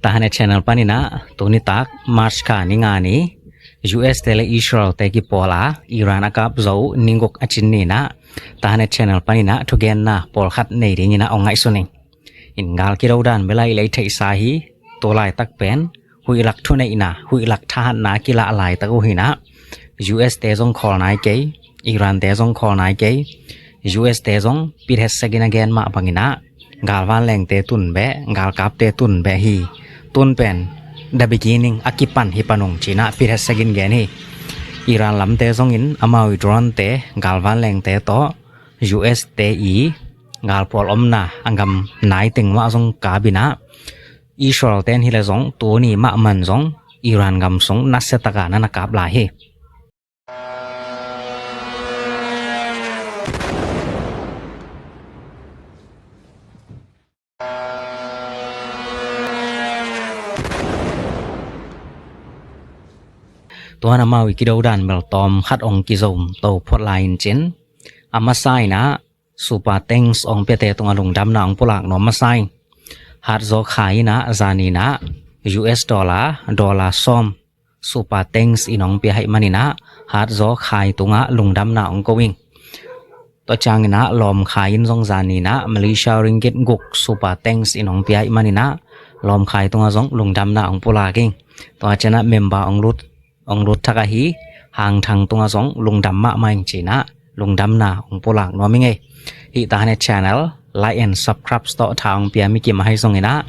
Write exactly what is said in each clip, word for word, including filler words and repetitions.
Tahan Channel panin ah tuni tak March kha ni nga ni U S te le Israel te kipawl a Iran a kap zo ni guk a cin ni in ah Tahan Channel panin ah thugenna pawlkhat nei dingin ah ong ngaihsun ing. In gal kido dan bel ah i lei theihsa hi. Tu laitak pen huih lak thuneihna, huih lak thahatna kilah laitak uh hi in ah U S te zong khawl nai kei, Iran te zong khawl nai kei. U S te zong Pete Hegseth in a gen mah bangin ah galvanlengte tun beh, galkapte tun beh hi. Tun pen the beginning, a kipan hi pan ung ci in ah Pete Hegseth in gen hi. Iran lamte zongin amau i drone te, galvanlengte tawh U S te i galpawl omna a gam nai teng mah zong kap in ah Israel ten hi le zong tuni mah man zong Iran gam sung nasia taka na na kap lai hi. Tuan amau i kido dan bel tawm khat ong kizom to phot lai in cin, a masa in ah Super Tanks ong piate tungah lungdamna ong pulak nuam masa ing. Hatzaw khai in ah zan in ah U S dollar, dollar sawm Super Tanks in ong pia ahih manin ah Hatzaw khai tungah lungdamna ong ko ing. Tua ciangin ah Lawmkhai in zong zan in ah Malaysia ringgit guk Super Tanks in ong pia ahih manin ah Lawmkhai tungah zong lungdamna ong pulak ing. Tua ciangin ah member ong lut ong lut thak ahi Hangthang tungah zong lungdam mahmah ing ci in ah lungdamna ong pulak nuam ing ei. Hih Tahan Channel like and subscribe tawh tha ong pia mi kim ahi zongin ah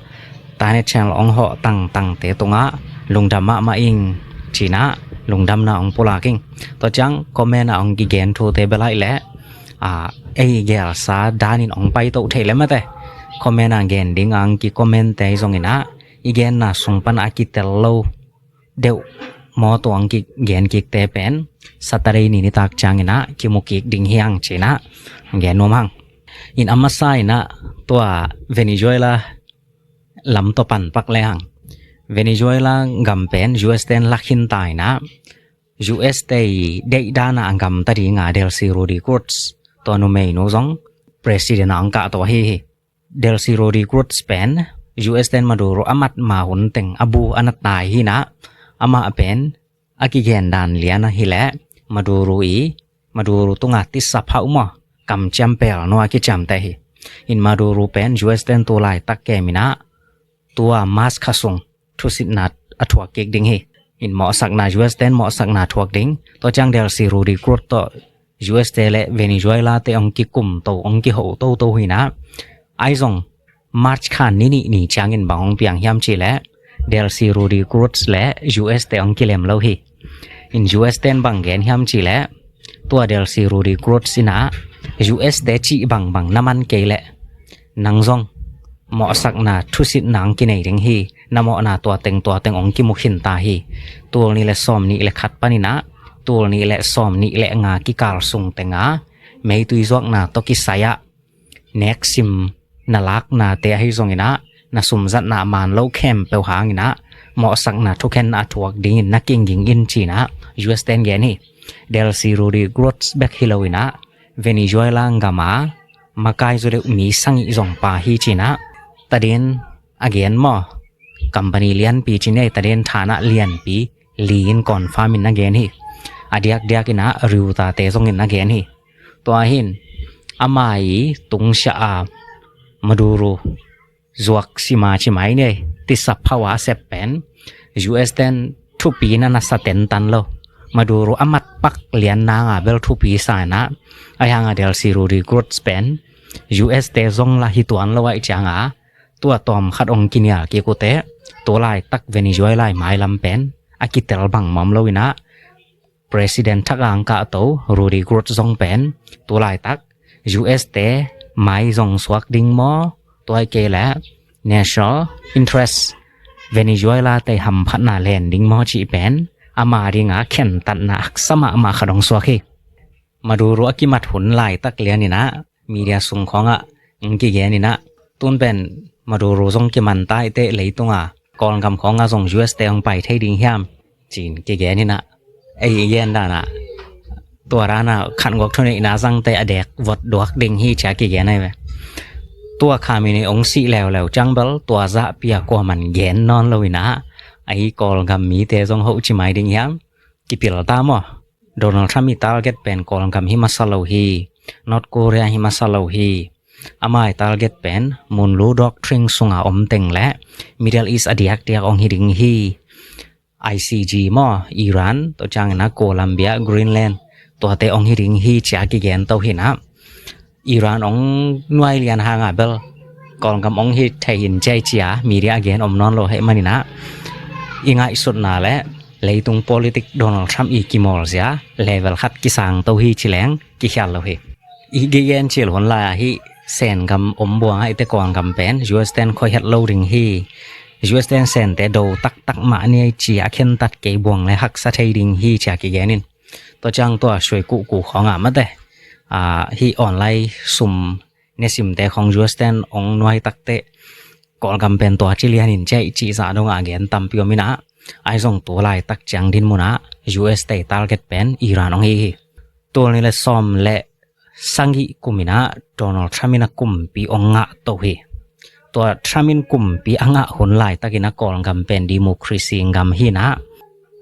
Tahan Channel ong hawh tangtangte tungah lungdam mahmah ing ci in ah lungdamna ong pulak ing. Tua ciang comment ah ong kigen thute bel ah i leh ei gelsa danin ong paito thei le mate comment ah gen ding a ong ki comment te ahi zongin ah i genna sung pan a kitel lo deuh maw, tua ong kigen kikte pen Saturday ni nitak ciangin ah kimu kik ding hi hang ci in ah gen nuam hang. In a masa in ah tua Venezuela lam tawh pan pak le hang. Venezuela gam pen U S ten lak khin ta in ah U S te i deih dan a gam ta ding a Delcy Rodriguez tua numeinu zong president a ong kah to ahi hi. Delcy Rodriguez pen U S ten Maduro a mat ma hun teng a bu a na tai hi in ah amah pen a kigen dan lian ahi leh Maduro i, Maduro tungah tisa phauh maw, kamciam pelnu a kiciamte hi. In Maduro pen U S ten tu laitak kem in ah tua March kha sung thusitna a thuak kik ding hi. In mawhsakna, U S ten mawhsakna thuak ding. Tua ciang Delcy Rodriguez tawh U S te le Venezuela te ong kikum to, ong kiho toto hi in ah. Ahi zong March kha ni nih ni ciangin bang ong piang hiam ci leh Delcy Rodriguez le U S te ong kilem lo hi. In U S ten bang gen hiam ci leh tua Delcy Rodriguez in ah U S te cih bangbang na man kei leh nang zong mawhsakna thusitna ong kinei ding hi. Na mawhna tua teng tua teng ong kimu khin ta hi. Tul nih le sawm nih le khat panin ah tul nih le sawm nih le nga kikal sung teng a meitui zuakna tawh kisai ah neksim na laknate ahi zongin ah na sumzatna a man lo khempeuh hangin ah mawhsakna thukhenna a thuak dingin na kingging in ci in ah U S ten gen hi. Delcy Rodriguez bek hi lo in ah Venezuela gam a makai zaw deuh mi sagih zong pha hi ci in ah tadin a gen maw, company lianpi ci in ei, tadin thanah lianpi li in confirm in a gen hi. A diakdiak in ah Reuters te zongin a gen hi. Tua hi in ama i tungsiah a Maduro zuak sima ci mai nei, tisa phauh a sep pen U S ten thupi na na sa tentan lo. Maduro a mat pak lian nang a bel thupi sa in ah, ahi hang a Delcy Rodriguez pen U S te zong lah hi tuan lo ahih ciang a tua tawm khat ong kinial kik uh teh tu laitak Venezuela i mailam pen a kitel bang mawm lo in ah President thak a ong kah to Rodriguez zong pen tu laitak U S te mai zong suak ding maw, tua hi kei leh national interest Venezuela te hamphatna len ding maw cih pen ama ding a khentatna haksa mahmah khat ong suak hi. Maduro a kimat hun laitak lian in ah media sung khawng ah ong kigen in ah tun pen Maduro zong kiman ta i teh leitung a Kawlgam khawng ah zong U S te ong pai thei ding hiam ci in kigen in ah ei i gen dan ah tua dan a khan'gawk thuneihna zangte a dek vot duak ding hi ci a kigen ahi ve. Tua Khamenei ong sih leuleu ciang bel tua zahpi a kuaman gen nawn lo inah, ahi Kawlgam mite zong hoh ci mai ding hiam? Kipil ta maw? Donald Trump i target pen Kawlgam hi masa lo hi, North Korea hi masa lo hi. Ama i target pen Monroe Doctrine sunga om teng le Middle East a diakdiak ong hi ding hi. I C G maw, Iran, tua ciangin a Colombia, Greenland, tuate ong hi ding hi cia kigen to hinah. Iran ong nuai lian hanga bel Kawlgam ong hi thei hin cia i cia media a gen om nawn lo heh maninah, i ngaihsutna le leitung politik Donald Trump i kimawlzia level khat kisang to hi ci leng kikhial lo hi. I gen cil hun lai ahi Sen gam om buang ahi te Kawlgam pen U S ten khoi het lo ding hi. U S ten Sente do taktak mah ni ci a khentat kei buang le haksa thei ding hi cia kigen in. Tua ciang tua suai kuhkuh khawng a mate, a, hi online sum nesimte khawng U S ten ong nuai takte Kawlgam pen tua ci lianin cia i cih zah dong a gen tampi om inah, ai zong tu laitak ciang din munah U S te target pen Iran ong hi hi. Tul ni le sawm le sagih kum inah Donald Trump in a kumpi ong ngah to hi. Tua Trump in kumpi a ngah hun laitakin a Kawlgam pen democracy gam hinah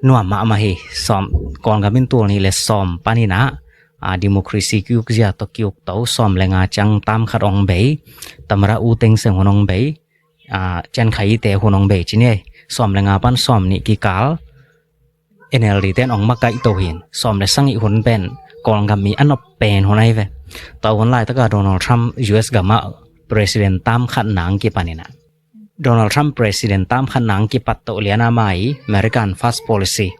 nuam mahmah hi. Sawm, Kawlgam in tul ni le sawm paninah, a, democracy kiuk zia to kiuk to, sawm le nga ciang tam khat ong bei, tamara U Thein Sein hun ong bei, a, Chiang Kai-shek te hun ong bei ci ni ei. Sawm le nga pan sawm nih kikal N L D ten ong makaih to hin, sawm le sagih hun pen Kawlgam mi a nop pen hun ahi ve. Tua hun laitaka Donald Trump U S gam ah president tam khat nang kipan inah, Donald Trump president tam khat nang kipat to lian ama i American First Policy,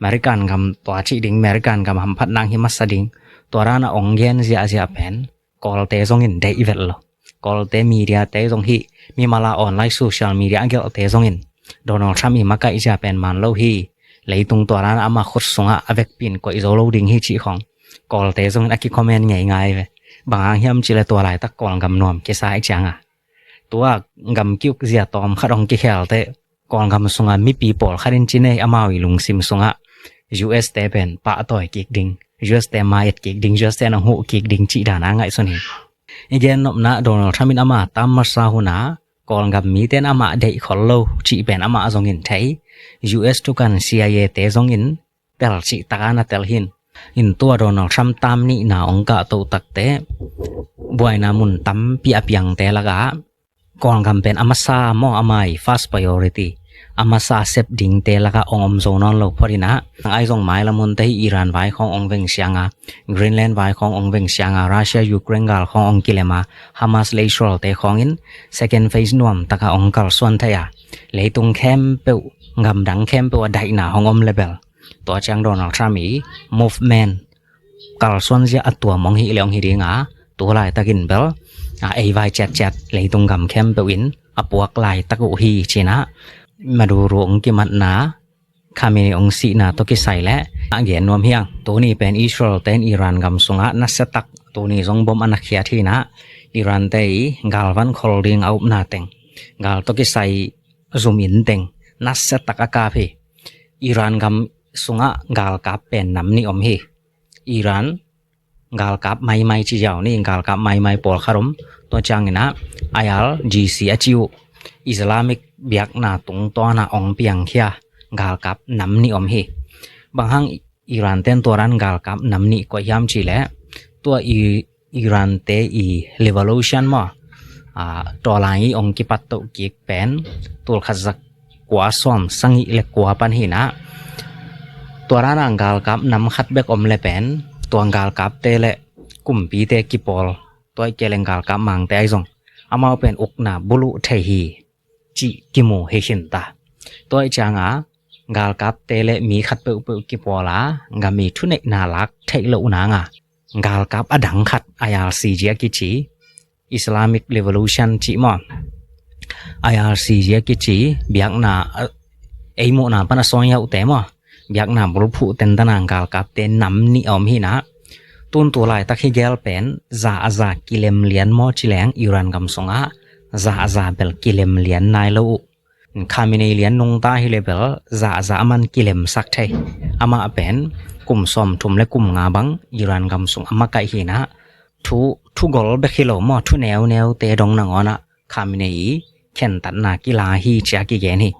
American gam tua cih ding, American gam hamphat nang hi masa ding, tua rana ong gen ziahziah pen Kawlte zongin deih vet lo. Kawlte media te zong hi, mimala online social media a gelhte zongin Donald Trump i makaih zia pen man lo hi. Leitung tua rana ama khut sungah a vekpin koih zo lo ding hi cih khawng Kawlte zongin a kicomment ngeingai ve. Bang hang hiam cih le tua laitak Kawlgam nuam kisa i cianga, tua gam kiuk zia tawm khat ong kikhelte Kawlgam sunga mipi pawlkhat in ci ni ei, amau i lungsim sungah U S te pen pahtawi kik ding, U S te ma-et kik ding, U S te nong huh kik ding cih dana ngaihsun hi. I gen nopna Donald Trump in ama tam masa huna Kawlgam mite in amah deih khol lo cih pen amah zongin thei. U S thukan C I A te zongin tel cih taka na tel hin. In tua Donald Trump tam nihna ong kahto takte buaina mun tampi a piangte lakah Kawlgam pen a masa maw, ama i first priority, a masa sep dingte lakah ong om zo nawn lo phot inah, ai zong mailam hunte hi Iran vai khawng ong veng sianga, Greenland vai khawng ong veng sianga, Russia Ukraine gal khawng ong kilema, Hamas le Israel te khawngin second phase nuam taka ong kalsuan thei a, leitung khempeuh, gamdang khempeuh a daihna hong om le bel tua ciang Donald Trump i movement kalsuan zia a tuam ong hi le ong hi dinga, tu laitakin bel, a, ei vai ciatciat leitung gam khempeuh in a puak laitak uh hi cinah, Maduro ong kimatna, Khamenei ong sihna tawh kisai le a gen nuam hiang. Tuni pen Israel te in Iran gam sungah nasiatak, tuni zong bom a na khiat hinah, Iran te i galvan khol ding a upna teng, gal tawh kisai zum in teng nasiatak a kap hi. Iran gam sungah galkap pen nam nih om hi. Iran galkap maimai ci ziau ni, galkap maimai pawlkhat om. Tua cianginah I R G C a ci uh, Islamic biakna tungtawna ong piangkhia galkap nam nih om hi. Bang hang Iran ten tua ran galkap nam nih koih hiam cih leh, tua i Iran te i revolution maw, a, tua lai i ong kipat toh kik pen tul khat za kua sawm sagih le kua pan hinah, tua rana galkap nam khat bek om le pen tua galkapte le kumpite kipawl, tua i ke leng galkap mangte ai zong amau pen ukna buluh thei hi cih kimu hi khinta. Tua i cianga galkapte le mi khat peuhpeuh kipawla gam i thuneihna lak theih loh nanga galkap a dang khat I R C G a kici, Islamic Revolution cih maw, I R C G a kici biakna, a, ei muhna pan a sawiauhte maw, biakna bulphuh tentana galkapte nam nih a om hinah, tun tu laitak hi gel pen za a za kilem lian maw ci leng Iran gam sungah za a za bel kilem lian nai lo uh. Khamenei lian nungta hi le bel za a za a man kilemsak thei. Amah pen kum sawmthum le kum nga bang Iran gam sung a makaih hinah, thu, thu gol bek hi lo maw, thu neuneute dong nangawnah Khamenei i khentatna kila hi ci-a kigen hi.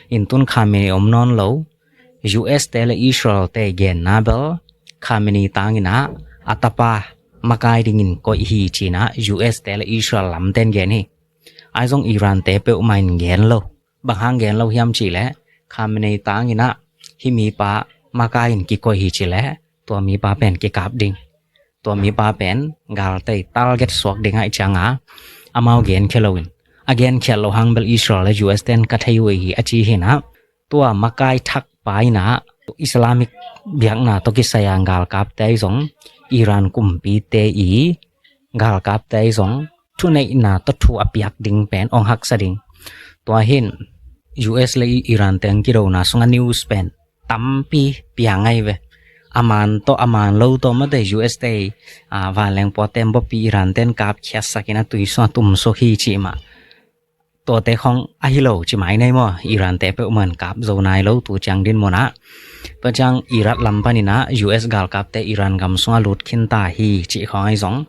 Intun Khamenei om nawn lo, U S te le Israel te genna bel Khamenei tanginah a tapa makai dingin koih hi cinah U S te le Israel lamten gen hi. Ahi zong Iran te peuhmah in gen lo. Bang hang gen lo hiam cihleh, Khamenei tanginah hih mipa makai in kikoih hi cileh, tua mipa pen kikap ding, tua mipa pen galtei target suak ding ahih cianga amau genkhia loin, a genkhiat loh hang bel Israel le U S ten ka thei uh hi a ci hinah, tua makai thakpa inah Islamic biakna tawh kisai a galkapte ahi zong, Iran kumpite i galkapte ahi zong, thuneihna tawh thu a piak ding pen ong haksa ding. Tua hin U S le Iran teng kidona sunga news pen tampi piang ahi ve. A man tawh a man lo tawh mate U S te, a, vanleng pawte bawpi Iran ten kapkhiatsakin a tui sungah tumsuk hi cih mah. Tuate khong ahi lo ci mai nei maw, Iran te peuhmah in kap zo nai lo tu ciang dinmunah. Tua ciang Iraq lam paninah U S galkapte Iran gam sungah lut khinta hi cih khong ahi zong,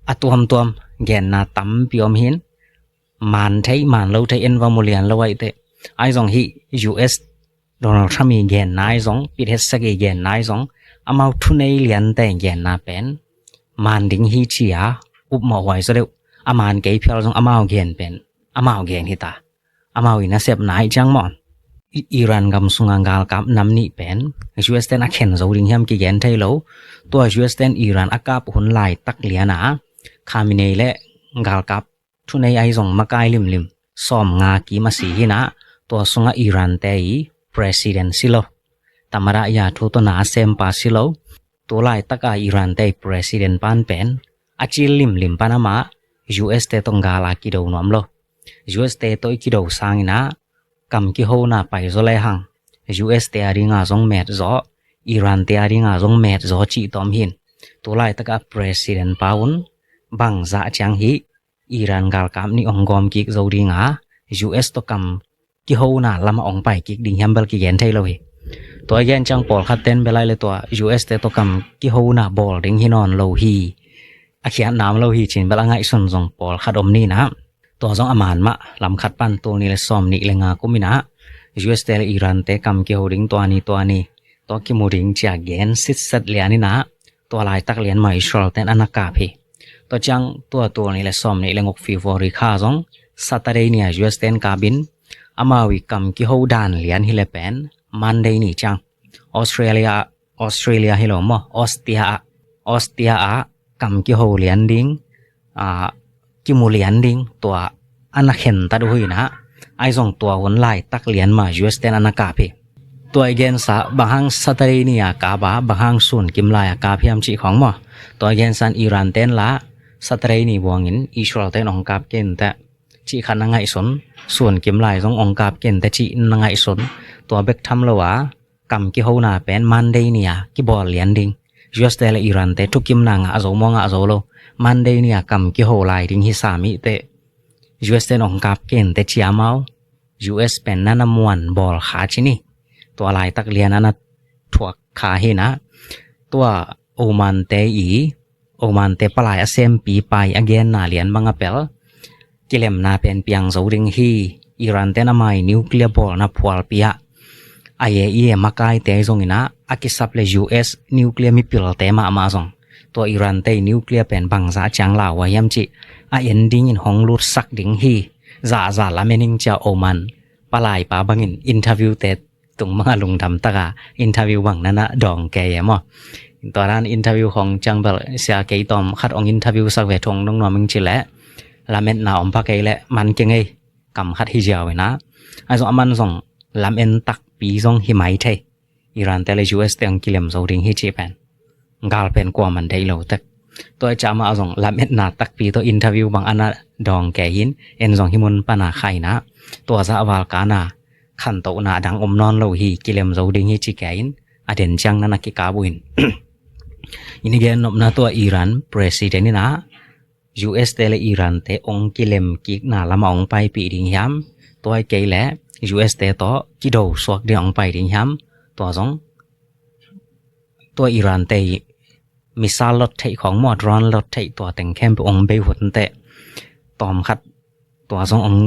a tuamtuam genna tampi om hin. Man thei man lo thei en va mu lian lo ahi teh. Ahi zong hih U S Donald Trump i genna ahi zong, Pete Hegseth i genna ahi zong, amau thunei liante genna pen man ding hi ci-a upmawh huai zaw deuh. A man kei phial zong amau gen pen amau gen hita. Amau i nasepna ahi ciang maw, Iran gam sunga galkap nam nih pen U S ten a khen zo ding hiam kigen thei lo. Tua U S ten Iran a kap hun laitak liana Khamenei le galkap thunei ahi zong makai limlim sawmnga kim a si hinah, tua sungah Iran te i president si lo, tamada ya thu tawh na a sempa si lo. Tu laitaka Iran te i president pan pen a cil limlim pan amah U S te tawh gala kido nuam lo. U S te tawh i kido sanginah kam kihona pai zaw lehang U S te a dinga zong met zaw, Iran te a dinga zong met zaw cih tawm hin. Tu laitaka president pa un bangzah ciang hih Iran galkap nih ong gawm kik zo dinga, U S tawh kam kihona lamah ong pai kik ding hiam bel kigen thei lo hi. Tua i gen ciang pawlkhat ten bel ai le tua U S te tawh kam kihona bawl ding hi nawn lo hi. A khiatnam lo hi cin bel a ngaihsun zong pawlkhat om ninah. Tua zong a man mah lamkhat pan tul nih le sawm nih le nga kuminah U S te le Iran te kam kiho ding tua ni tua ni tua kimu ding cia gen sitset lianinah, tua laitak lian mah Israel ten a na kap hi. Tua ciang tua tul nih le sawm nih le nguk February kha zong Saturday ni-a U S ten kapin, amau i kam kiho dan lian hi le pen Monday ni ciang Australia, Australia hi lo maw, Ostia ah, Ostia ah kam kiho lian ding, a, kimu lian ding tua a na khentat uh hinah. Ahi zong tua hun laitak lian mah U S ten a na kap hi. Tua i gensa bang hang Saturday ni a kap a, bang hang sun kim lai a kap hiam cih khong maw. Tua i gensan Iran ten la Saturday ni buangin Israel ten ong kap kei inteh cih khat na ngaihsun, sun kim lai zong ong kap kei inteh cih na ngaihsun. Tua bek tham lo a, kam kihona pen Monday ni a kibawl lian ding. U S te le Iran te thukimna ngah zo maw ngah zo lo, Monday ni a kam kiho lai ding hi sam ihteh. U S ten ong kap kei inteh ci amau, U S pen na na muan bawl kha ci ni. Tua laitak lian a na thuak kha hinah. Tua Oman te i, Oman te palai a sempi pai a genna lian bang a pel, kilemna pen piang zo ding hi. Iran ten amai nuclear bawlna phualpi ah a ye i e makaite ahi zonginah a kisap le U S nuclear mipilte mahmah zong, tua Iran te i nuclear pen bangzah ciang lau a hiam cih a en dingin hong lutsak ding hi. Zahzah lamen ing cia Oman palaipa bangin interview te tung banga lungdam taka interview bang nana dawng kei e maw. Tua dan interview khong ciang bel sia kei tawm khat ong interview sak ve thong nung nuam ing cileh lametna om pha kei leh man kei ngei, kam khat hi ziau inah. Ahi zong aman zong lamen takpi zong hi mai thei. Iran te le U S te ang kilem zo ding hi cih pen gal pen kua man deih lo tek. Tua i cama zong lametna takpi tawh interview bang ana dawng kei hin, en zong hi mun pana khaina tua zah val kana khantohna dang om nawn lo hi, kilem zo ding hi ci kei in a den ciang nana kikap uh in. Ini gen nopna tua Iran president inah U S te le Iran te ong kilem kikna lama ong paipih ding hiam, tua i kei le U S te tawh kido suak ding ong pai ding hiam, tua zong tua Iran te i missile lot theih khawng maw, drone lot theih tua teng khempeuh hong bei hun teh tawm khat tua zong hong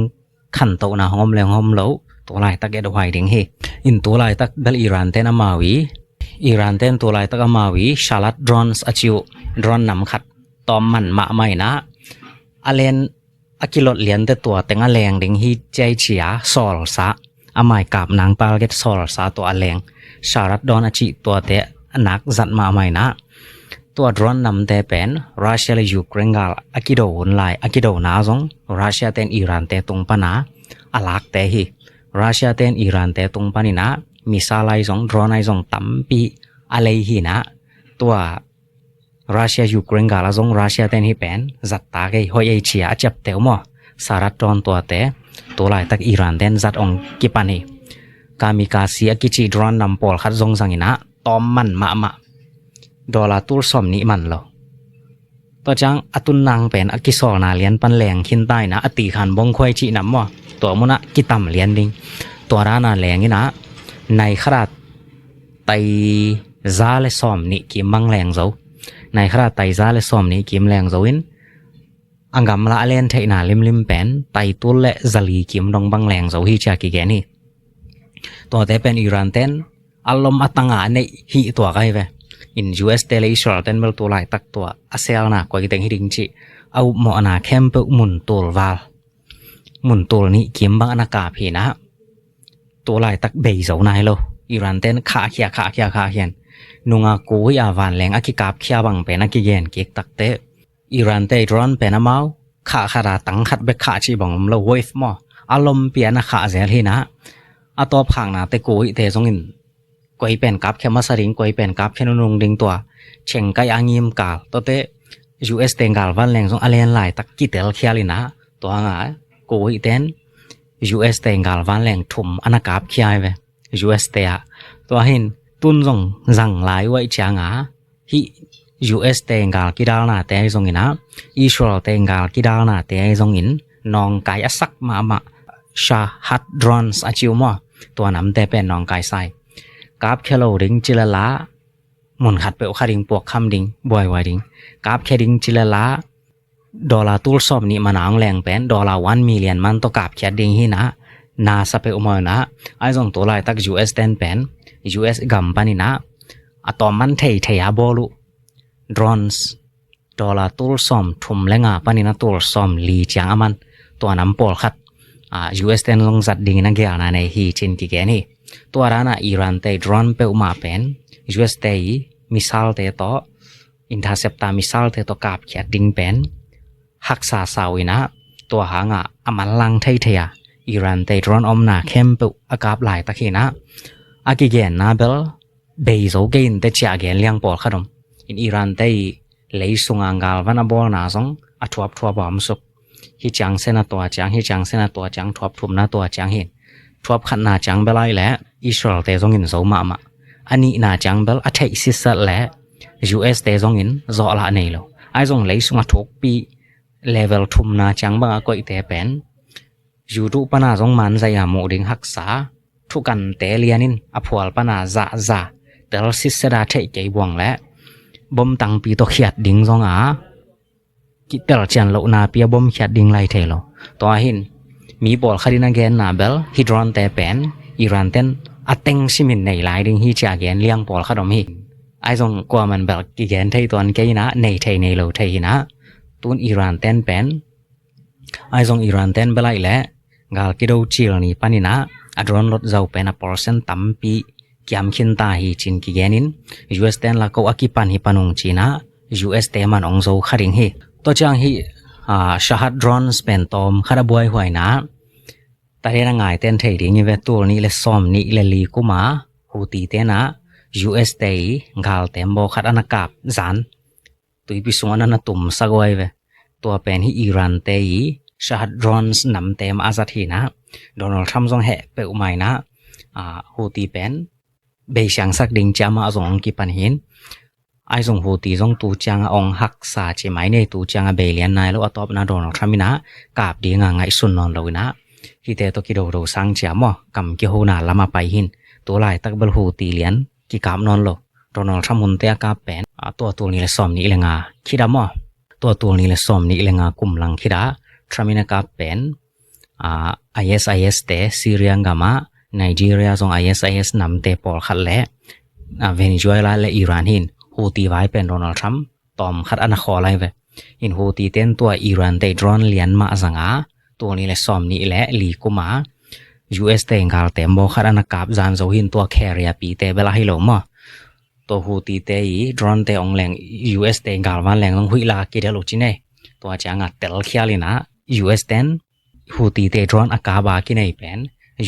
khantohna hong om le hong om lo, tu laitak et huai ding hi. In tu laitak bel Iran ten amau i, Iran ten tu laitak amau i Shahed drones a ci uh drone nam khat tawm man mahmah in ah, a len a kilot lian teh tua teng a leng ding hi ci a, sawlsa, a mai kap nang target sawlsa tua a leng, Shahed drone a cih tuate a nak zat mahmah in ah, tua drone namte pen Russia le Ukraine gal a kido hun lai, a kidona zong Russia ten Iran te tung pana a lakte hi. Russia ten Iran te tung panin ah missile ahi zong, drone ahi zong tampi a lei hi in ah, tua Russia Ukraine gal ah zong Russia ten hih pen zat ta kei hoih ei ci a a ciapteh uh maw, Shahed drone tuate tu laitak Iran ten zat hong kipan hi. Kamikaze a kici drone nam pawlkhat zong zang in ah tawm man mahmah, dollar tul sawm nih man lo. Tua ciang a tun nang pen a kisawlna lian pan leng khin ta in ah, a tikhan bawngkhuai cih nam maw, tua mun ah kitam lian ding. Tua dan a leng in ah, nai khat a tai za le sawm nih kim bang leng zo. Nai khat a tai za le sawm nih kim leng zo in, a gamla a len theihna limlim pen tai tul le za li kim dong bang leng zo hi ci a kigen hi. Tuate pen Iran ten a lom a tanga a neih hih tuak ahi ve. In U S te le Israel ten bel tu laitak tua a selna koi teng hi ding cih a upmawhna khempeuh mun tul val, mun tul nih kim bang a na kap hi in ah, tu laitak bei zo nai lo. Iran ten khahkhia, khahkhia, khahkhia in, nunga Kuwait a vanleng a kikapkhia bang pen a kigen kik tak teh, Iran te drone pen amau khah khat a tang khat bek khah cih bang om lo, wave maw, a lompi a na khah zel hi in ah, a tawpkhakna teh Kuwait te zong in koi pen kapkhia masa ding, koi pen kapkhia nunung ding, tua chengkai a ngim kal. Tuate U S te galvan leng zong a len laitak kitel khial in ah, tua hang a Kuwait ten U S te galvan leng thum a na kapkhia hi ve, U S te ah. Tua hin tun zong zang lai uh ahih ciang a, hih U S te gal kidalnate ahi zong in ah, Israel te gal kidalnate ahi zong in, nawngkai a sak mahmah Shahed drones a ci uh maw, tua namte pen nawngkai sa hi. Kapkhia lo ding ci lel a, mun khat peuh kha ding, puakkham ding, buaihuai ding. Kapkhia ding ci lel a, dollar tul sawm nih man a hong leng pen dollar one million man tawh kapkhiat ding hi in ah, na sa peuhmah in ah. Ahi zong tu laitak U S ten pen, U S gam panin ah a tawm man theithei a bawl uh drones, dollar tul sawm thum le nga panin a tul sawm li ciang a man, tua nam pawlkhat, ah, U S ten zong zat dingin a gelna nei hi ci-in kigen hi. Tua dan a Iran te drone peuhmah pen U S te i missile te tawh, interceptor missile te tawh kapkhiat ding pen haksa sa uh in ah, tua hang a a manlang theithei a Iran te drone omna khempeuh a kap laitak hi in ah, a kigenna bel bei zo kei in teh ci a gen liang pawlkhat om. In Iran te i lei sung a galvan a bawlna zong a thuapthuap a om suk. Hih ciang sen a tua ciang, hih ciang sen a tua ciang, thuap thumna tua ciang hi. Thuap khatna ciang bel ahih leh Israel te zong in zo mahmah. A nihna ciang bel a theih sitset leh U S te zong in zawhlah nei lo. Ahi zong lei sung a thukpi level thumna ciang bang a koihte pen YouTube pana zong man zaih a muh ding haksa, thukante lianin a phual pana zahzah tel sitset a theih kei buang leh bom tangpi tawh khiat ding zong a kitel cian lohna pi a bom khiat ding lai thei lo. Tua hin mi pawlkhat in a genna bel hih drone te pen Iran ten a teng simin nei lai ding hi ci a gen liang pawlkhat om hi. Ahi zong kuaman bel kigen thei tuan kei in ah, nei thei nei lo thei hi in ah, tun Iran ten pen, ahi zong Iran ten bel ahih leh gal kido cil ni panin ah a drone lot zo pen a percent tampi kiam khin ta hi ci-in kigen in, U S ten la ko a kipan hi pan ung ci-in ah U S te man ong zo kha ding hi. Tua ciang hih, ah, Shahed drones pen tawm khat a buaihuaina, tua dan a ngaite in thei ding hi ve, tul nih le sawm nih le li kum a Houthi ten ah U S te i gal tembaw khat a na kap zan tuipi sung a na na tumsak uh ahi ve. Tua pen hih Iran te i Shahed drones namte mah a zat hi in ah, Donald Trump zong heh peuhmah in ah, ah, Houthi pen beisiangsak ding ci a amah zong ong kipan hi in. Ahi zong Houthi zong tu ciang a ong haksa ci mai ni, tu ciang a bei lian nai lo, a tawpna Donald Trump in ah kap ding a ngaihsun nawn lo in ah, hihte tawh kidodo sang ci a maw, kam kihona lam a pai hi in. Tu laitak bel Houthi lian kikap nawn lo. Donald Trump hunte a kap pen a, tua tul nih le sawm nih le nga khit ah maw, tua tul nih le sawm nih le nga kum lang khit ah Trump in a kap pen, a, ISIS te Syria gam ah, Nigeria zong ISIS namte pawlkhat le, a, Venezuela le Iran hi in, Houthi vai pen Donald Trump tawm khat a na khawl lai ve. In Houthi ten tua Iran te drone lian mah zang a, tul nih le sawm nih le li kum a US te galte maw khat a na kap zan zo hi in, tua carrier pi te bel a hi lo maw. Tua Houthi te i drone te ong leng US te galvan leng zong huih la kidelh uh ci nei. Tua ciang a telkhial in a US ten Houthi te drone a kap a kinei pen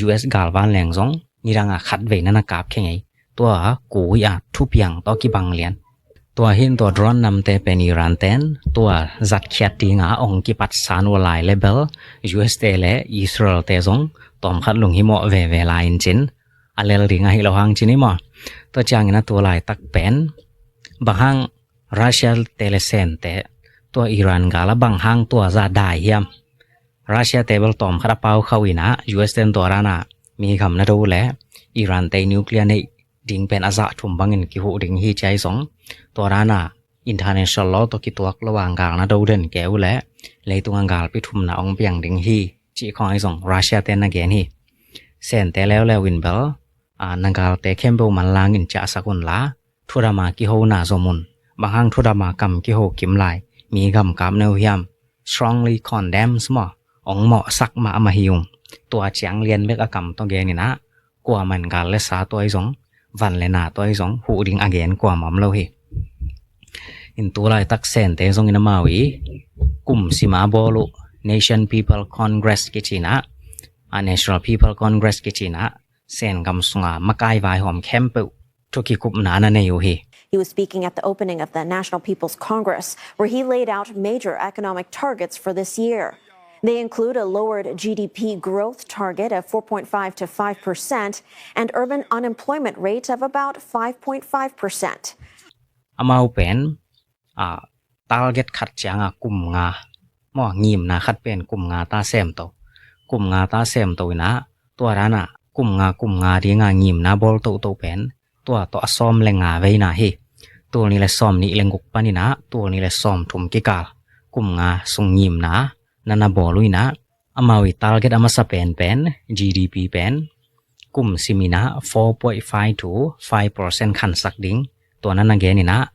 US galvan leng zong nidang a khat vei na na kap khe ngei. Tua kui a thupiang tawh kibang lian. Tua hi in tua drone namte pen Iran ten tua zatkhiat ding a ong kipat san uh a lai le bel US te le Israel te zong tawm khat lunghimawh veve lai in cin, a lel ding a hi lo hang ci ni maw. Tua ciang in a tua laitak pen bang hang Russia te le Sen te tua Iran gal ah bang hang tua zah dai hiam? Russia te bel tawm khat a pau khauh in a, US ten tua dan a mi gam na do le Iran te nuclear neih ding pen a zah thum bangin kihuh ding hi ci a hi zong, tua dan a international law tawh kituak lo a gal na do den kei uh le leitung a galpi thumna ong piang ding hi cih khawng a hi zong Russia te na gen hi. Sen te leuleu in bel, a, na galte khempeuh manlang in ciahsak un la, thudam a kihona zom un. Bang hang thudam a kam kiho kim lai mi gam kap ne uh hiam? Strongly condemns maw, ong mawhsak mahmah hi ung. Tua ciang lian bek a kam tawh gen in a, kuaman gal le sa tua hi zong, van le na tua hi zong huh ding a gen kuamah om lo hi. In tu laitak Sen te zong in amau i kum sim a bawl uh Nation People Congress kici in a, a, National People Congress kici in a, Sen gam sung a makai vaihawm khempeuh thu kikupna na nei uh hi. He was speaking at the opening of the National People's Congress, where he laid out major economic targets for this year. They include a lowered G D P growth target of four point five to five percent and urban unemployment rate of about five point five percent. Amau pen, a, target khat ciang a kum nga maw, ngimna khat pen kum nga ta sem to. Kum nga ta sem to in a, tua dan a kum nga kum nga ding a ngimna bawl toto pen tua tawh a sawm le nga veina hi. Tul nih le sawm nih le guk panin a tul nih le sawm thum kikal kum nga sung ngimna na na bawl uh in a, amau i target a masa pen pen G D P pen kum sim in a four point five to five percent khansak ding, tua na na gen in a,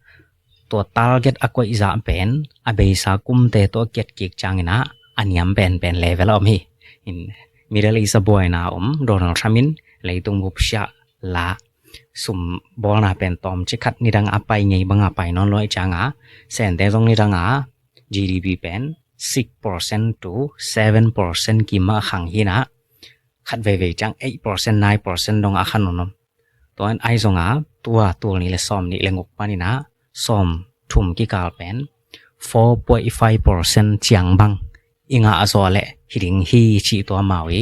tua target a koih zah pen a beisa kumte tawh a kiat kik ciang in a, a niam pen pen level a om hi. In Middle East a buaina om, Donald Trump in leitung bup siah la, sum bawlna pen tawmcik khat nidang a pai ngei bang a pai nawn lo a hi ciang a, Sen te zong nidang a G D P pen six percent to seven percent kim a khang hi in a, khat veivei ciang eight percent, nine percent dong a khan nawn om. Tua in a hi zong a, tua tul nih le sawm nih le guk panin a sawm thum kikal pen four point five percent ciang bang i ngah zawh leh hi ding hi cih tua amau i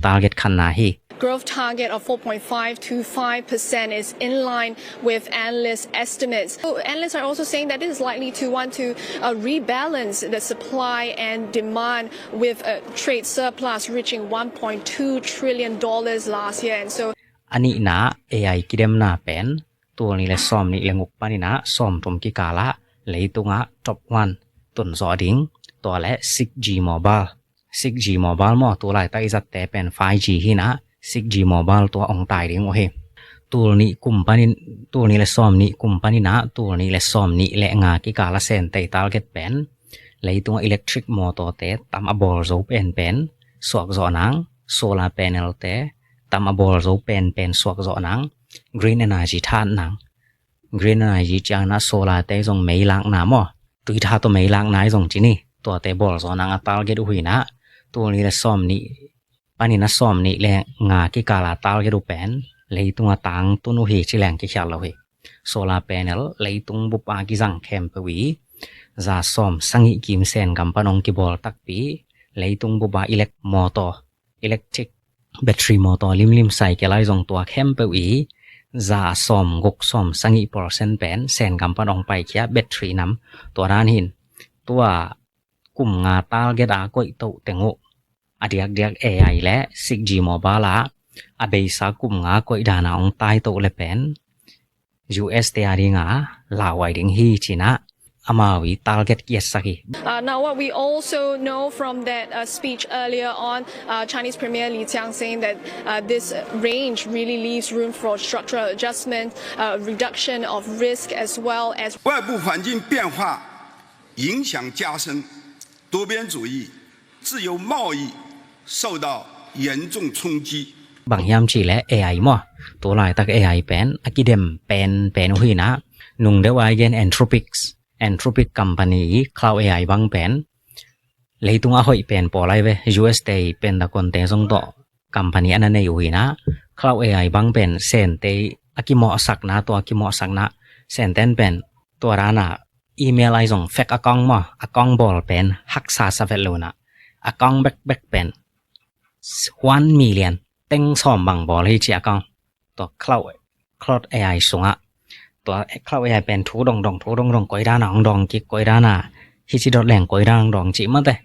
target khanna hi. Growth target of four point five to five percent is in line with analyst estimates. So analysts are also saying that this is likely to want to, uh, rebalance the supply and demand with a trade surplus reaching one point two trillion dollars last year. And so a nihna A I kidemna pen tul nih le sawm nih le guk panin a sawm thum kikal ah leitung ah top one tun zawh ding, tua le six G mobile. Six G mobile maw, tu laitak i zatte pen five G hi in a, six G mobile tua ong tai ding uh hi. Tul nih kum panin, tul nih le sawm nih kum panin a tul nih le sawm nih le nga kikal a Sen te i target pen leitung ah electric motor te tam a bawl zo pen pen suak zawh nang, solar panel te tam a bawl zo pen pen suak zawh nang, green energy tha nang. Green energy ciang in a solar te zong mei lakna maw, tui tha tawh mei lakna i zong ci ni, tuate bawl zawh nang a target uh hi in a, tul nih le sawm nih panin a sawm nih le nga kikal a target uh pen leitung a tangtun uh hi ci leng kikhial lo hi. Solar panel leitung bup a kizang khempeuh i za sawm sagih kim Sen gam pan ong kibawl takpi, leitung bup a elec-, motor, electric battery motor limlim cycle a i zong tua khempeuh i za sawm guk sawm sagih percent pen Sen gam pan ong paikhia battery nam, tua dan hi in. Tua kum nga target a koih toh teng uh a diakdiak A I le six G mobile ah a beisa kum nga koih dan a ong tai toh le pen U S te a dinga lauhuai ding hi cinah amau i target kiatsak hi. Uh, now, what we also know from that uh, speech earlier on, uh, Chinese Premier Li Qiang saying that uh, this range really leaves room for structural adjustment, uh, reduction of risk, as well as 外部环境变化影响加深，多边主义、自由贸易受到严重冲击。 Bang hiam cihleh A I maw, tu laitak A I pen a kidem pen pen uh hinah, nungdeuh a i gen Anthropics, Anthropic company i Claude A I bang pen leitung a hoih pen pawl ai ve. U S te i Pentagon te zong tawh company a na nei uh hinah, Claude A I bang pen Sente a kimawhsakna, tua a kimawhsakna, Senten pen tua dana email ai zong fake account maw, account bawl pen haksa sa vet lo nah, account bekbek pen one million, teng sawm bang bawl hi ci account. Tua Claude, Claude A I sungah, tua Claude A I pen thu dongdong, thu dongdong, koi dana hong dong kik, koi dana hici dot leng, koi dana hong dong cih mate.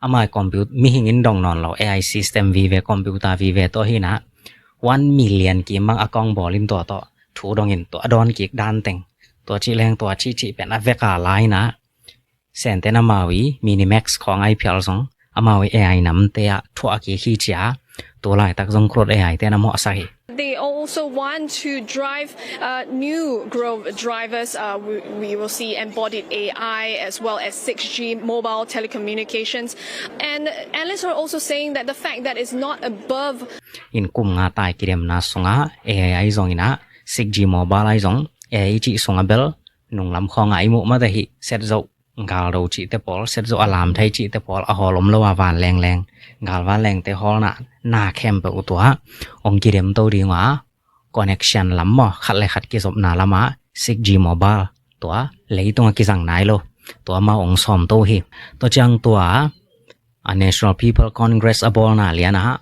Amai computer, mihing in dong nawn lo, A I system vive, computer vive tawh hinah, one million kim bang account bawl in tua tawh thu dong in tua a dawn kik dan teng, tua cih leng tua cih cih pen a veka lai nah, Senten amau i Minimax khawng ai phial zong amau i A I namte ah thuah kik hi cia, tu laitak zong Claude A I te na mawhsak hi. They also want to drive uh, new growth drivers. Uh, we, we will see embodied A I as well as six G mobile telecommunications. And analysts are also saying that the fact that it's not above In kum nga tai kidemna sungah A I ai zong inah, six G mobile ai zong A I cih sungah bel nunglam khawngah i muh mate hi. Set zoh, galdo cihte pawl, set zoh a lam thei cihte pawl, a hawl om lo a van lengleng, gal van lengte hawlna na khempeuh uh tua hong kidem to ding uh a, connection lam maw, khat le khat kizopna lamah six G mobile tua leitung a kizang nai lo, tua mau hong sawm to hi. Tua ciang tua a National People Congress a bawlna lianah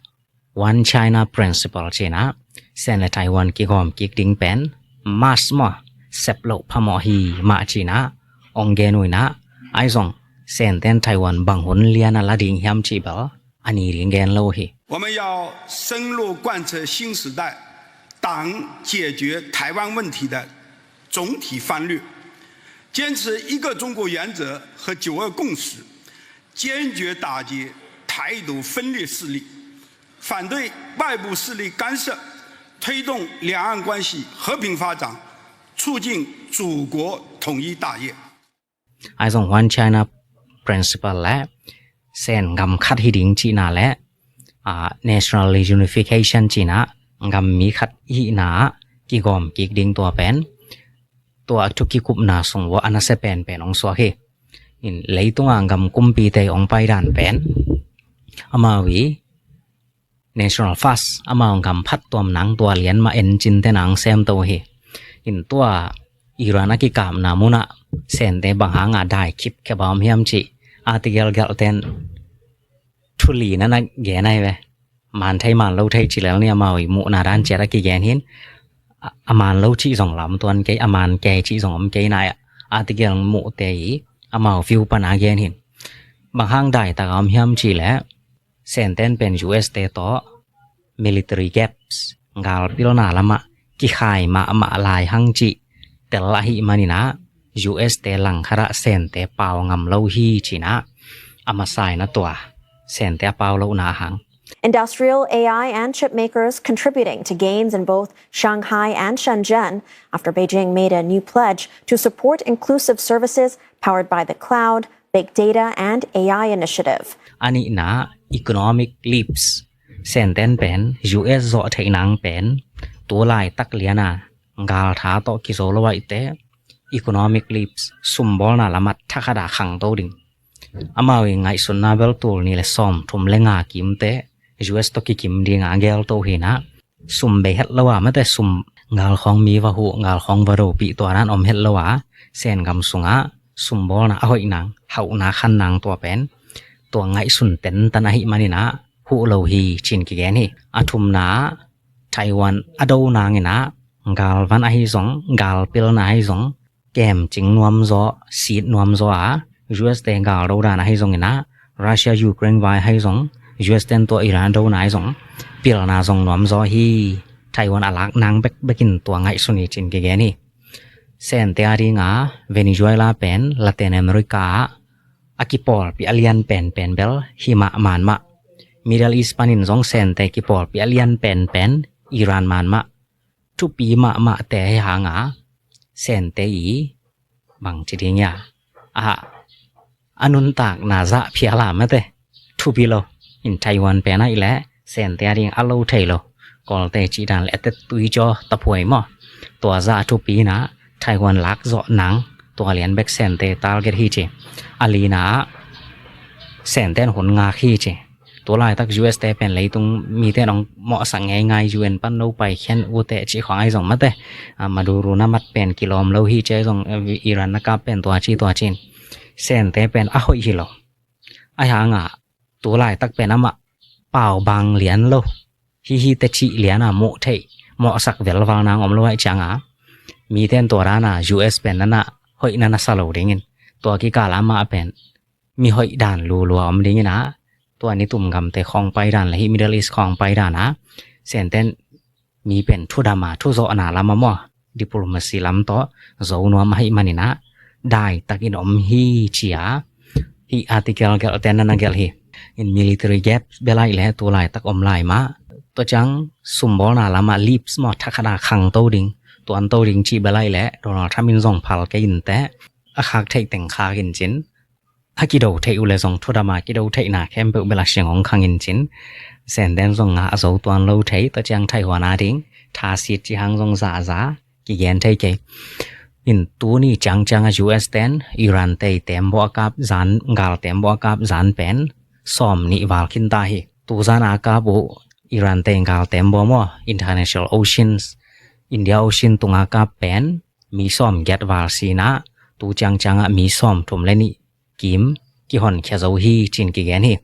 One China Principle cinah, Sen le Taiwan kigawm kik ding pen must maw, sep loh phamawh hi mah cinah hong gen uh inah, ai zong Senten Taiwan bang hun liana la ding hiam cih bel a ni ding gen lo hi. 我们要深入贯彻新时代党解决台湾问题的总体方略，坚持一个中国原则和九二共识，坚决打击台独分裂势力，反对外部势力干涉，推动两岸关系和平发展，促进祖国统一大业。 Ai zong One China Principle le Sen gam khat hi ding cihna le, ah, national reunification cihna, gam mi khat hihna ah kigawm kik ding tua pen, tua thu kikupna sung vua a nasia penpen hong suak hi. In leitunga gam kumpite hong paidan pen amau i National First, amau gam phattuam nang tua lian mah en cinte nang sem to hi. In tua Iran a kikapna munah Sente bang hanga dai khipkhep a om hiam cih article gelhten thu li na na gen ai ve. Man thei man lo thei ci lel ni, amau i muhna dan ciat a kigen hin. A, a man lo cih zong lam tuan kei, a man kei cih zong om kei nai a, article muhte i amau view pan a gen hin. Bang hang dai tak a om hiam cih leh Senten pen U S te tawh military gaps, galpilna lamah kikhai mahmah lai hang cih tel ahih maninah U S te langkhatah Sente pau ngam lo hi cinah a masa inah tua Sente a pau lohna hang. Industrial A I and chip makers contributing to gains in both Shanghai and Shenzhen after Beijing made a new pledge to support inclusive services powered by the cloud, big data, and A I initiative. A nihna economic leaps, Senten pen U S zawh theih nang pen tu laitak liana galtha tawh kizo lo ahihte economic leaps, sumbawlna lamah thakhat a khangto ding. Amau i ngaihsutna bel tul nih le sawm thum le nga kimte U S tawh kikim dinga gelto hinah, sum bei het lo a mate, sum galkhawng mi va huh, galkhawng va ropih tua dan om het lo a, Sen gam sungah sumbawlna a hoih nang, hauhna khan nang tua pen tua ngaihsun tentan ahih maninah huh lo hi cin kigen hi. A thumna ah Taiwan a do nanginah galvan ahi zong, galpilna ahi zong, kemcing nuamzaw, sit nuamzaw a, U S te galdo dan ahi zonginah, Russia Ukraine vai ahi zong, U S ten tua Iran a dona ahi zong pilna zong nuamzaw hi. Taiwan a lak nang bekbekin tua ngaihsun hi cin kigen hi. Sente a dinga Venezuela pen Latin America ah a kipawlpi a lian penpen bel hi mahmah mah. Middle East panin zong Sente kipawlpi a lian penpen Iran mahmah. Thupi mahmahte hi hanga Sente i bangci ding ia a a nuntakna zah phiala mate thupi lo. In Taiwan pen ahih leh Sente a ding a lo thei lo. Kawlte cih dan le a tet tui jaw taphuai maw. Tua zah thupi inah Taiwan lak zawh nang tua lian bek Sente target hi ci. A lina ah Sente in hun ngak hi ci. Tulaitak U S te pen leitung mite in hong mawhsak ngeingai U N pan no paikhian ute cih khawng ahi zong mate. Maduro na mat pen kilawm lo hi ci ahi zong Iran na kap pen tua ci tua ci in Sente pen a hoih hi lo. Ahi hanga tulaitak pen amah paubang lian lo. Hihi te cih liana muh theih mawhsak velval nang om lo aih cianga mite in tua dana U S pen nana hoih nana sa lo dingin tua kikala amah pen mi hoih dan lulua om dingina tua nitum gamte khawng pai dan le hih Middle East khawng pai dana Sente in mi pen thudama thuzawhna lama maw diplomacy lam tawh zo nuam ahih manina daitakin om hi cia. Hih article gelhte nana gelh hi. In military gap bel ahih leh tulaitak om lai mah. Tua ciang sumbawlna lamah leaps maw thakhana khangto ding tuanto ding cih bel ahih leh Donald Trump in zong phal kei inteh a khak theih teng khak in cin a kido theih uh le zong thudama kido theihna khempeuh bel a siang hong khang in cin Sente in zong ngah a zo tuan lo thei. Tua ciang Taiwan a ding thasit cihang zong zahza kigen thei kei. In tuni ciangcianga U S ten Iran tei tembaw a kap zan gal tembaw a kap zan pen sawm nih val khinta hi. Tuzan a kap uh Iran tei gal tembaw maw International Oceans India Ocean tunga kap pen mi sawm giat val sina tu ciangcianga mi sawm thum le nih kim kihonkhia zo hi cin kigen hi.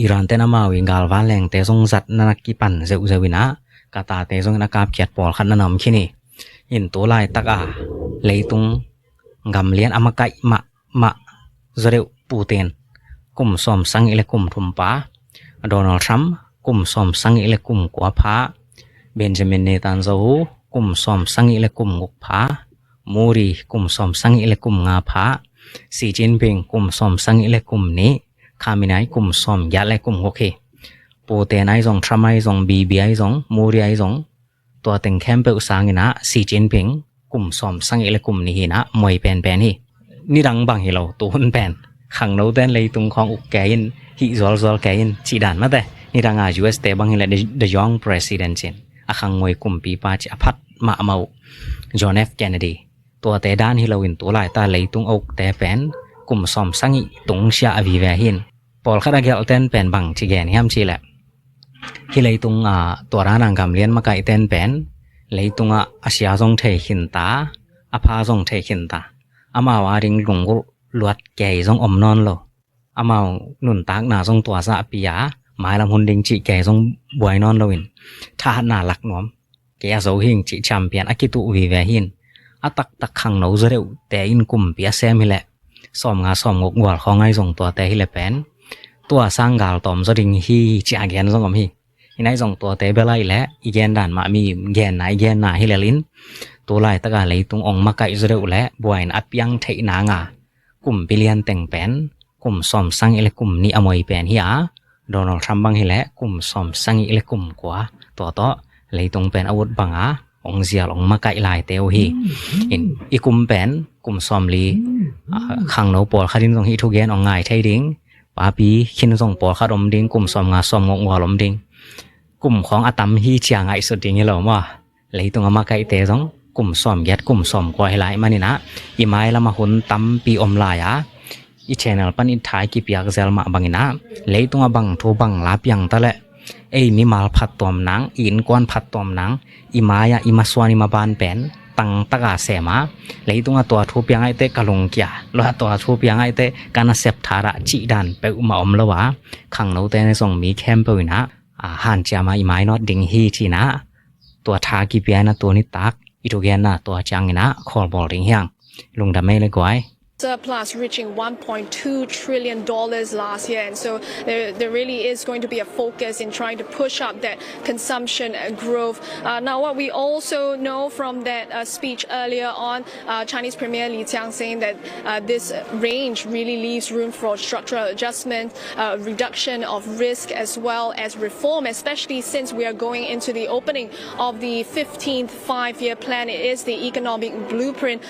Iran ten amau i galvan lengte zong zat nana kipan zeuhzeuh inah Qatar te zong in a kapkhiat pawlkhat nana om khin hi. In tulaitaka leitung gamlian a makaih mahmah zaw deuh Putin kum sawm sagih le kum thum pha, Donald Trump kum sawm sagih le kum kua pha, Benjamin Netanyahu kum sawm sagih le kum guk pha, Modi kum sawm sagih le kum nga pha, Xi Jinping kum sawm sagih le kum nih, Khamenei kum sawm giat le kum guk hi. Putin ahi zong, Trump ahi zong, Bibi ahi zong, Modi ahi zong, tua teng khempeuh sanginah Xi Jinping kum sawm sagih le kum nih hinah muai penpen hi. Nidang bang hi lo tuhun pen khangnoten leitung khawng uk kei in, hih zualzual kei in cih dan mate. Nidanga U S te bang hileh the, the young president cin a khangmuai kumpipa cih a phat mahmah uh John F Kennedy. Tuate dan hi loin tulaita leitung a ukte pen kum sawm sagih tungsiah a vive hin. Pawlkhat a gelhten pen bang ci gen hiam cihleh, hih leitung a tua dana gamlian makaihten pen leitungah a sia zong thei khinta, a pha zong thei khinta. Amau a ding lunggulh luat kei zong om nawn lo. Amau nuntakna zong tua zahpi a mailam hun ding cih kei zong buai nawn loin thahatna lak nuam kei a zo hing cih champion a kituh vive hin. A taktak khangno zaw deuhte in kumpi a sem hileh sawm nga sawm guk gual khawng ahi zong tuate hileh pen tua sang gal tawm zaw ding hi cih a gen zong om hi. Hi nai zong tuate bel ahih leh i gen dan mah mi genna i genna hilel in tulaitaka leitung ong makaih zaw deuh leh buaina a piang theih nanga kumpi lian teng pen kum sawm sagih le kum nih a muai pen hi a, Donald Trump bang hileh kum sawm sagih le kum kua tua tawh leitung pen a ut banga ong zial ong makaih laite uh hi. In i kum pen kum sawm li, a, khangno pawlkhat in zong hih thugen ong ngai thei ding. Papi khin zong pawlkhat om ding, kum sawm nga sawm guk gual om ding. Kum khawng a tam hi cia ngaihsut ding hi lo maw. Leitung a makaihte zong kum sawm giat kum sawm kua hi lai maninah i mailam a hun tampi om lai a, i channel pan i tha i kipiak zel mah banginah leitung a bang thu bang la piang ta leh ei mimal phattuam nang, i innkuan phattuam nang, i mai-ah i masuan i maban pen tangtaka sem a, leitung a tua thu piang aihte ka lungkia, lua tua thu piang aihte ka nasep thadah cih dan peuhmah om lo a, khangnote ne zong mi khempeuh inah, a, hanciam a i mainawt ding hi cinah tua tha kipia inah tua nitak i thugenna tua cianginah khawlbawl ding hiang. Lungdam ei le guai. surplus, reaching one point two trillion dollars last year. And so there, there really is going to be a focus in trying to push up that consumption uh, growth. Uh, now, what we also know from that uh, speech earlier on, uh, Chinese Premier Li Qiang saying that uh, this range really leaves room for structural adjustment, uh, reduction of risk, as well as reform, especially since we are going into the opening of the fifteenth five-year plan. It is the economic blueprint